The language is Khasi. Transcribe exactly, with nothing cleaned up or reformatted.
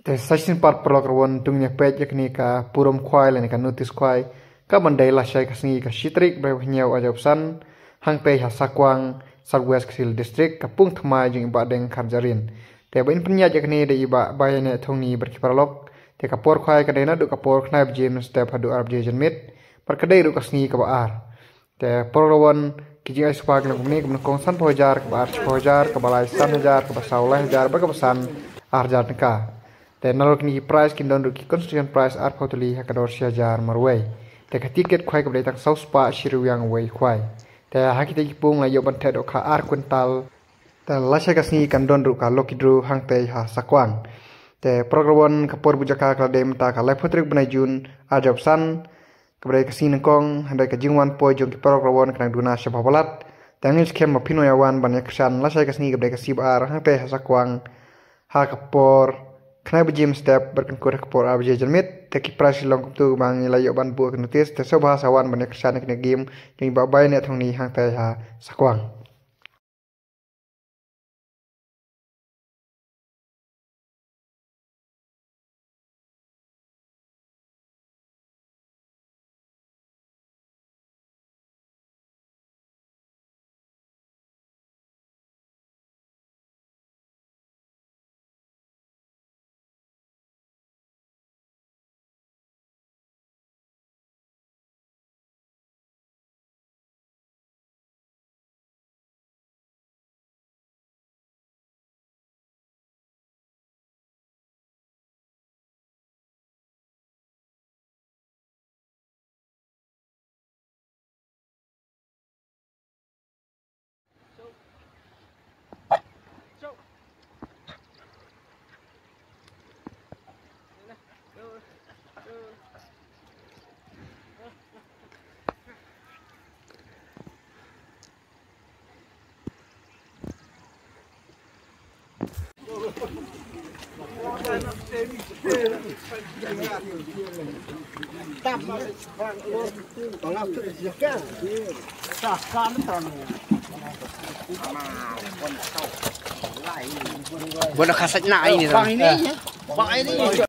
Te sa shisien pat paralok, rawon to ngin ïa peit ïa kane ka burom khwai lane ka notice khwai, ka ban dei lashai ka sngi ka shi tarik bnai ba hynñiew arhajar arphew san, hangtei ha Sakwang, South West Khasi Hills District, ka pung thymmai jong i Bah Deng Kharjahrin. Te ba in pynïaid ïa kane da i Bah Baiane Thongni bad ki paralok. Te ka por khwai ka dei naduh ka por khyndai baje mynstep haduh ar baje janmiet. Bad ka dei ruh ka sngi kaba ar. Te paralok, rawon ki jingai spah ki long kumne: kaba nyngkong sanphew hajar, kaba ar shiphew hajar, kaba lai san hajar, kaba saw lai hajar, bad kaba san ar hajar tyngka. Te nalor kine ki prize kin don ruh ki consolation prize arphew tylli ha ka dor shi hajar marwei. Te ka tiket khwai kaba dei tang saw spah shi ryngwiang wei khwai. Te ha kita ki pung la ïoh ban theh dohkha ar kwintal. Te lashai ka sngi kan don ruh ka lucky draw hangtei ha Sakwang. Te paralok, rawon ka por buh jaka ka la dei mynta ka laiphew tarik bnai June arhajar arphew san, kaba dei ka sngi nyngkong. Hynrei ka jingwan poi jong ki paralok, rawon kan nang duna sha Bhabalat. Te ngin skhem ba phin ïa wan ban ïa kyrshan lashai ka sngi kaba dei ka sngi ba ar hangtei ha Sakwang ha ka por khyndai baje mynstep bad kan kut ha ka por ar baje janmiet. Te ki prize ki long kumtu ba ngi la ïoh ban buh ka notice. Te sngewbha sa wan ban ïa kyrshan ïa kane ka game jong i Bah Baiane Thongni hangtei ha Sakwang. Buat dah kasat nak ini. Bang ini. Bang ini.